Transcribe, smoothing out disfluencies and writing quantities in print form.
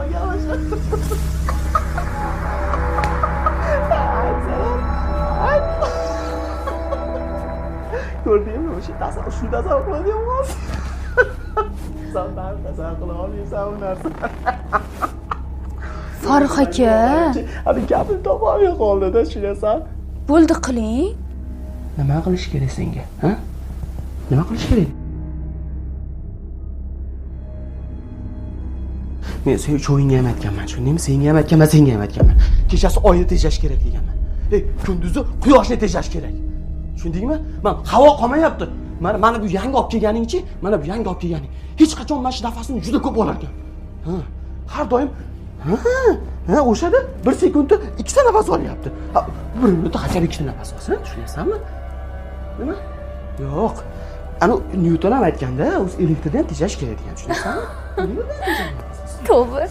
Qolganmi? Ko'rdingmi, o'sha tasavvur, shu tasavvur qiladigan hozir. San baribir tasavvur qila olmaysan u narsani. Farruh aka. Hali gapim topolmay qoldida, tushunasan? Bo'ldi, qiling. Nima qilish kerak senga, ha? Nima qilish kerak? Men sen uchovingga ham aytganman, tushundingmi? Senga ham aytganman, senga ham aytganman. Kechasi oyni tejash kerak deganman. Ey, kunduzi quyoshni tejash kerak. Tushundingmi? Mana havo qolmayapti. Mana mana bu yangi olib kelganingchi, mana bu yangi olib kelganing. Hech qachon mana shu nafasini juda ko'p olar ekan. Ha, har doim ha, ha, o'shada 1 sekundda 2 ta nafas olyapti. Ha, 1 minutda qachon 2 ta nafas olsin, tushunyapsanmi? Nima? Yo'q. Ana Nyuton ham aytganda, o'zi elektrdan tejash kerak degan, tushunayapsanmi? Tavba.